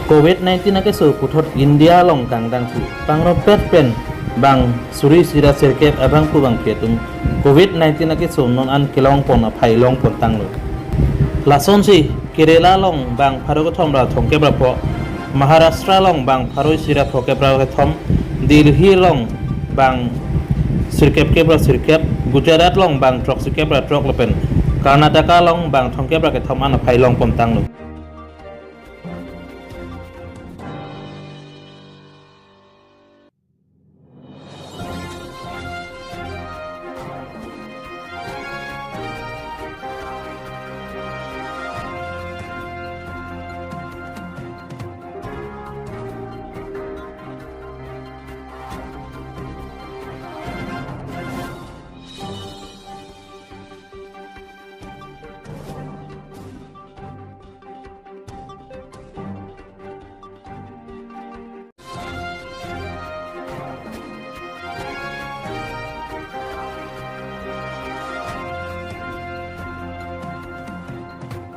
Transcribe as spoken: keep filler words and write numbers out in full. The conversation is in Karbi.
Covid nineteen akeso puthot India along kangdangthu pangropet pen bang suri sira sirkep abangphu bangphi atum Covid nineteen akeso non an kelongpon aphai longpon tanglo. Lasonsi Kerala along bang pharo kethom ra thomkep ra pho, Maharashtra along bang pharo isi ra thomkep ra kethom, Delhi along bang sirkep kep ra sirkep, Gujarat along bang throk sirkep ra throk lapen Karnataka along bang thomkep ra kethom an aphai longpon tanglo.